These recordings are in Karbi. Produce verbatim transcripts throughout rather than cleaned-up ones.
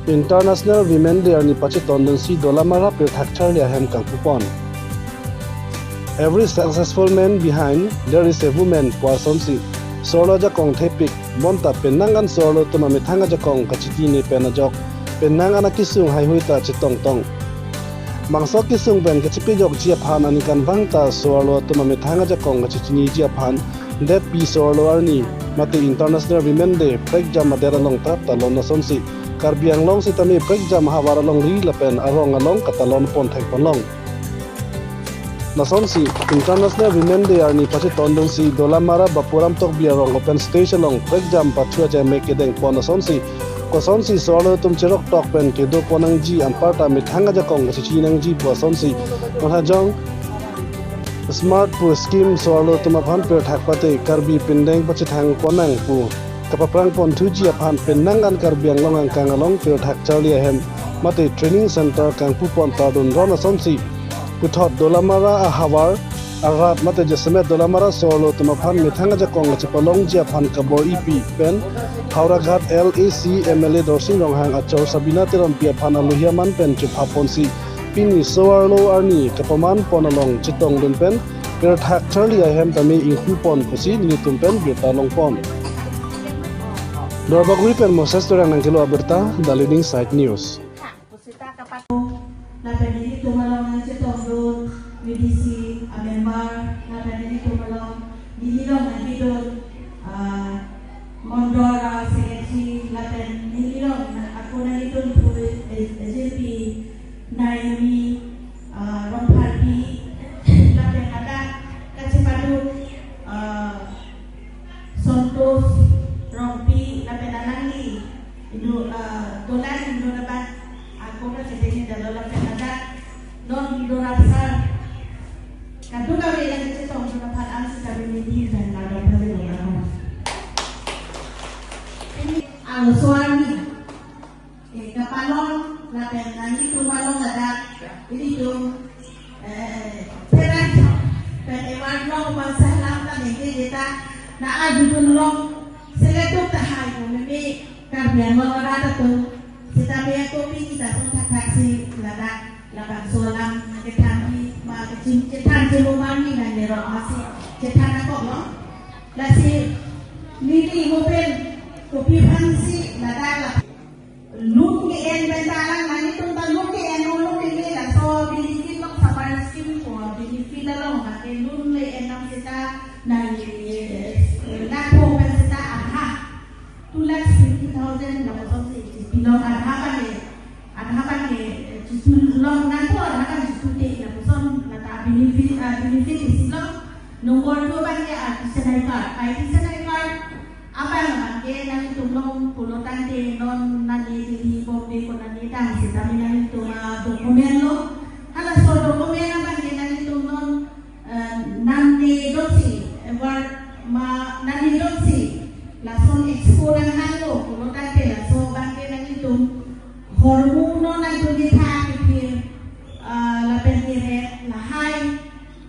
International Women Day arni pachetondunsi Dolamara pirthak charli ahem kangpupon. Every successful man behind there is a woman pu asonsi so-arlo ajakong thepik bonta penang an so-arlo atum amethang ajakong kachinine pen ajok penang an akesung haihui ta chetongtong. Bangso kesung pen kachepejokji aphan aningkanvang ta so-arlo atum amethang ajakong kachiniji aphan detpi so-arlo arni mate International Women Day prekjam adet along ta talon asonsi Karbi Anglong sitame prekjam ahavar alongri lapen arong along katalon pon thekponlong. Lasonsi International Women Day arni pachetondunsi Dolamara Bapuram Tokbi arong open stage along prekjam pathu ajai mek kedengpon asonsi kosonsi so-arlo atum cheroktok pen kedoponangji anparta methang ajakong kachechinangji pu asonsi Manhajong Smart pu scheme so-arlo atum aphan pirthak pate Karbi pindeng pachethangponnang pu kapaprangponthuji aphan penang an Karbi Anglong angkang along pirthak charli ahem mate training center kangpupon tardun ron asonsi puthot Dolamara ahavar arat mate jasemet Dolamara so-arlo atum aphan methang ajakong kachepalongji aphan kabor-ipi pen Howraghat L A C M L A Dorsing Ronghang achor Sabina Teronpi aphan alohi aman pen chuphaponsi pini so-arlo arni kapamanpon along chetongdun pen pirthak charli ahem tame ingkupon pusi nelitum pen birta longpon. Duarbagori pen Moses Terang nangkelo abirta, The Leading Side News. Lapen nelitum along nangchetongdun, V D C a-member, lapen nelitum along neli along nangkedun, ah, Mondol a-secretary, lapen neli along ako nangkedun pu, eh, J P Naomi, ah, Rongpharpi, lapen ladak kachepadu, ah, Santosh Rongpi, lapen alangli, Indo, ah, dolang Indo laban, ako kachetengdetlo lapen ladak non Indo rapsar kadokave nangchetongdun aphan an sitame neli pen ladon pale dolang. Ini alo so-arni, eh, kapalon lapen nanglitum along ladak, ilitum, eh, peran pen award long bangsa lam ta nengke jeta na ajudun long seletuk tahai ko meme Karbi Anglong arat atum sitame ako pini ta sung thakthak si ladak labangso alam kethan di ma kechin kethan chelomar ni nang nerok masi kethan ako lo. Lasi neli mo pen kopi aphansi ladak la lun ke-en pen ta lang nanglitum ta lun ke-en lo lun ke-en laso benefit lo summer scheme ko benefit along ke lun le-en nang seta nang, eh, nangpo pen seta aha two lakhs fifty thousand lapuson si pilong adha abang ke, adha abang ke, eh, chithu long nangpo adha abang chithu te lapuson lata benefit, ah, benefit isi long. Number two abang ke artisanal card, artisanal card abang abang ke nanglitum long pulo tangte non nani Delhi Bombay ko nani dang sitame nanglitum, ah, document lo. Halaso document abang ke nanglitum non eh, nangli dosi, eh, war ma nangli dosi, lason expo nanghanlo, pulo tangte laso abang ke nanglitum hormu non nangtum di tha kithir, ah, lapen kere lahai,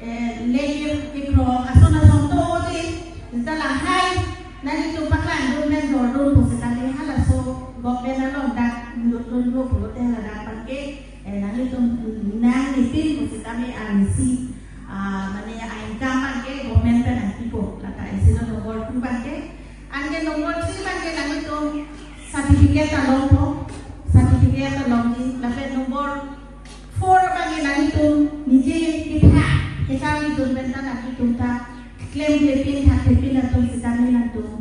eh, lekir kikro, ason ason to oti, ta lahai, nanglitum paklang dun men dor dun pu sitame halaso government along dak dun dun lo pulote ladak abang ke, eh, nanglitum nangli pin pu sitame arnisi, ah, mane a-income abang ke government pen nangpipo, lata isi lo number two abang ke. Anke number three abang ke nanglitum certificate ta longpo, certificate ta longji, lapen number four abang ke nanglitum nije kitha, kitha nelitum pen ta nanglitum ta klemkle pin thakthak pin atum sitame nangtum,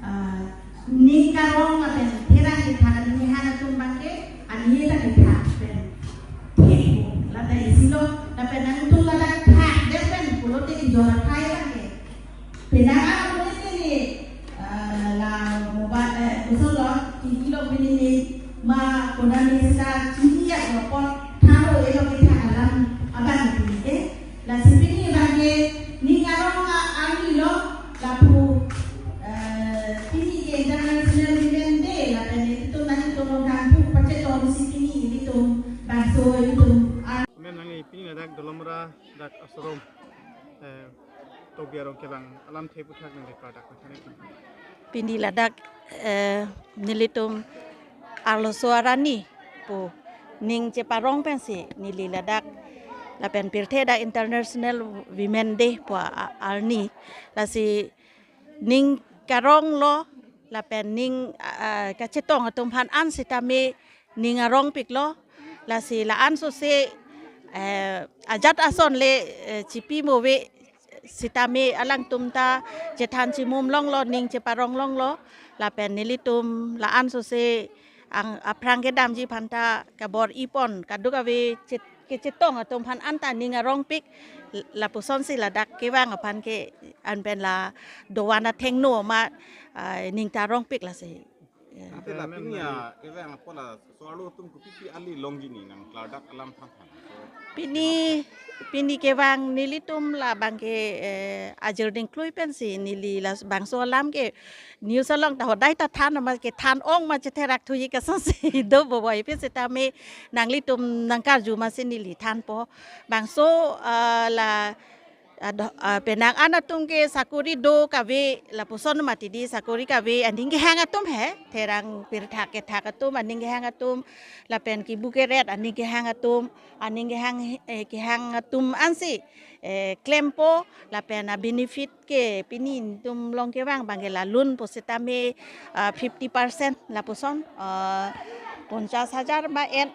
ah, ning karong lapen therang kitha aning han atum abang ke ani ta kitha pen thekpo, lata isi lo, lapen nangtum ladak thakdet pen pulote kejor athai abang ke. Penang an pulote ni, eh, la mobile, eh, koson lo, T V lo pini ni ma konat ni seta chini ya lo pon tharo elo kitha alam abang pini ke. Lasi pini abang ke ning karong a-, arni lo lapu, eh, pini ke International Women Day lapen nelitum nanglitum along tangku pachetongsi pini nelitum bangso nelitum ar- Ma'am, nangli pini ladak Dolamara dak ashram, eh, Tokbi arong kevang alamthe aputhak nangli pardak nangthan ik. Pini ladak, eh, nelitum arloso arni pu ning cheparong pensi neli ladak lapen pirthe dak International Women Day pu a-, arni, lasi ning karong lo lapen ning, ah, kachetong atum aphan an sitame ning arongpik lo, lasi la-an sose, eh, ajat ason le, eh, chipi move sitame alangtum ta chethan chimum longlo, ning cheparong longlo, lapen nelitum la-an sose ang aphrang kedamji aphan ta kabor-ipon, kadokave chet-, kachetong atum aphan an ta ning arongpik, lapusonsi ladak kevang aphan ke an pen la dovan athengno ma, ah, ning ta arongpik lasi. Ya. Ante la pini akevang apot laso arlo atum kopi pi ali longji ni nang klardak alam thanthan. Pini, pini kevang nelitum labang ke, eh, ajir dingklui pensi neli labangso alam ke news along ta hodai ta than ma kethan ong ma chetherak thuji kasonsi do boboi pi sitame nanglitum nangkarju masi neli thanpo. Bangso, ah, la, ah, do, ah, penang an atum ke sakori do kave lapuson mati di, sakori kave aning kehang atum he, therang pirthak kethak atum aning kehang atum, lapen kibu keret aning kehang atum, aning kehang, eh, kehang atum ansi, eh, klempo, lapen a-benefit ke pini netum along kevang abang ke la loan pusitame, ah, fifty percent lapuson, ah, ponchas hajar ma en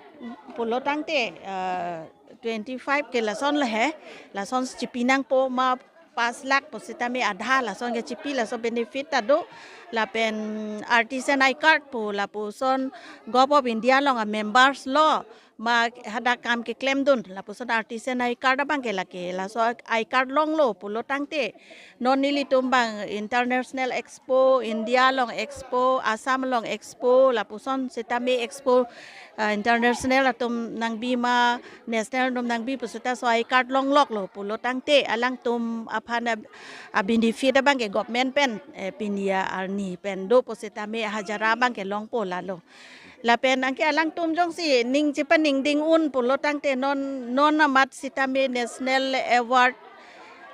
pulo tangte, ah, twenty-five ke lason le he, lason chipi nangpo ma pas lakh pusitame adha lason kechipi, laso benefit ta do, lapen artisan I card pu lapuson Govt of India along a-members lo, ma hadak kam keklemdun, lapuson artisan I card abang ke lake, laso I card longlo pulo tangte non nelitum abang International Expo, India along Expo, Assam along Expo, lapuson sitame Expo, ah, international atum nangbi ma national atum nangbi pusita so I card longloklo pulo tangte alangtum aphan a, a-benefit abang ke government pen, eh, pini arni pen do pusitame hajara abang ke longpo lalo. Lapen anke alangtum jongsi ning chepaningding un pulo tangte non, non amat sitame national award,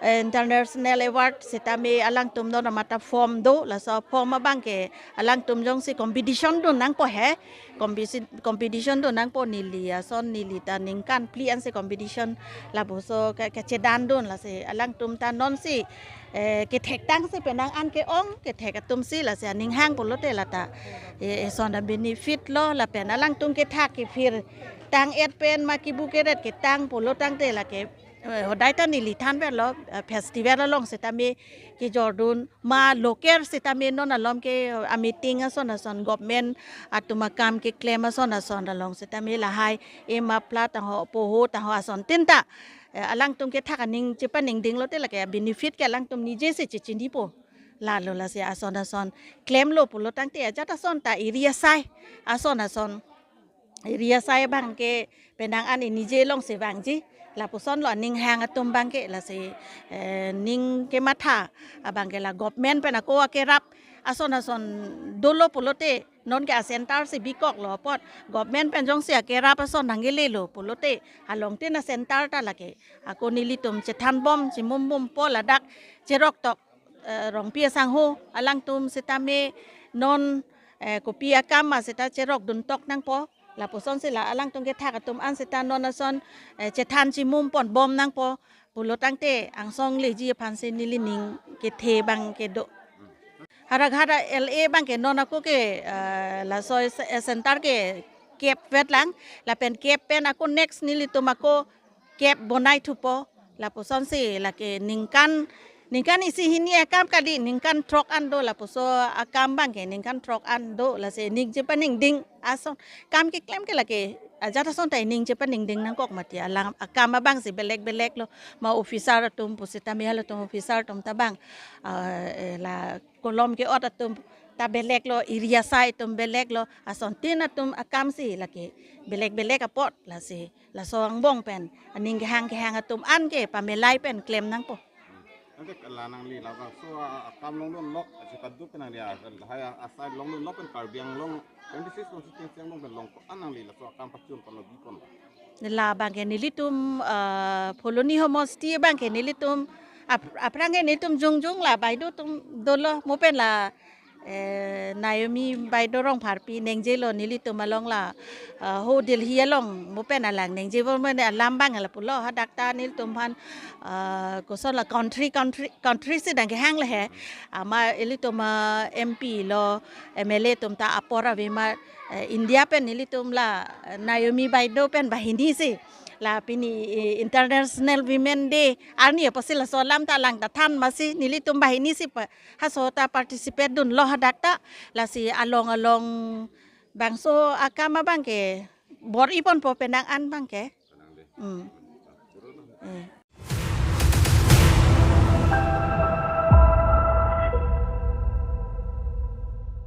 eh, international award sitame alangtum non amat a-form do, laso form abang ke alangtum jongsi competition dun nangpo he, competition, competition dun nangpo neli ason neli ta ningkan phli ansi competition lapuson ke, kechedan dun lasi alangtum ta nonsi, eh, kethektang si penang an ke-ong kethek atum si lasi aning hang pulote lata, eh, eson a-benefit lo lapen alangtum kethak kephir tang-et pen ma kibu keret ketang pulo tangte lake, eh, hodai ta neli than verlo, eh, festival along sitame kejordun ma local sitame non alom ke, eh, a-meeting ason ason government atum akam keklem ason ason along sitame lahai ema pla tangho poho tangho asontin ta, eh, alangtum kethak aning chepaningding lote lake benefit ke alangtum nijesi chechinipo. Lalo lasi ason ason klemlo pulo tangte ajat ason ta iri asai ason ason, iri asai abang ke penang an inije alongsi vangji, lapuson lo aning hang atum abang ke lasi, eh, ning kematha abang ke la government pen ako akerap ason ason dolo pulote non ke a-center si bikoklo apot government pen jongsi akerap ason nangkelelo pulote alongtin a-center ta lake ako nelitum chethanbom chimumbompo ladak cheroktok, eh, Rongpi asangho alangtum sitame non, eh, kopi akam ma sita cherokdun tok nangpo. Lapusonsi la alangtum kethak atum an sita non ason, eh, chethan chimumpon bom nangpo pulo tangte angsong leji aphansi neli ning kethe abang kedo. Halaghata L A abang ke non ako ke, eh, laso, eh, center ke kep vetlang lapen kep pen ako next nelitum ako kep bonai thupo. Lapusonsi lake ningkan, ningkan isi hini akam kali, ningkan throk an do lapuson akam abang ke ningkan throk an do lasi ning chepaningding ason kam keklem ke lake ajat ason ta ning chepaningding nangkok mati alang akam abang si belek belek lo ma officer atum pusitame halatum officer atum ta abang, ah, eh, la kolom ke-ot atum ta belek lo, iri asai atum belek lo, asontin atum akam si lake belek belek apot lasi laso angbong pen aning kehang kehang atum an ke pamelai pen klem nangpo. Ante la nangli labangso a-, akam longdunlok, achi kaduk pen nangli a-, lahai a-, asai longdunlok pen Karbi Anglong twenty-six constituency angbong pen longpo, an nangli laso akam pachun pano bipon. Labang ke nelitum, ah, Phuloni homosti abang ke nelitum ap-, aphrang ke nelitum jongjong la baideo atum dolo mo pen la Eh, Naomi Baideo Rongpharpi ningje lo nelitum along la, ah, ho Delhi along mo pen alang ningje bom mane alam abang lapulo, hadak ta nelitum aphan, ah, koson la country, country, country si dang kehang le he. Ama ilitum, ah, M P lo, M L A atum ta apor ave ma, eh, India pen nelitum la, eh, Naomi Baideo pen banghini si. La pini, eh, International Women Day arni apotsi laso alam ta alang ta than masi nelitum banghini si pa, haso ta participate dunlo hadak ta, lasi along along bangso akam abang ke bor-i ponpo penang an abang ke. Hmm. Hmm.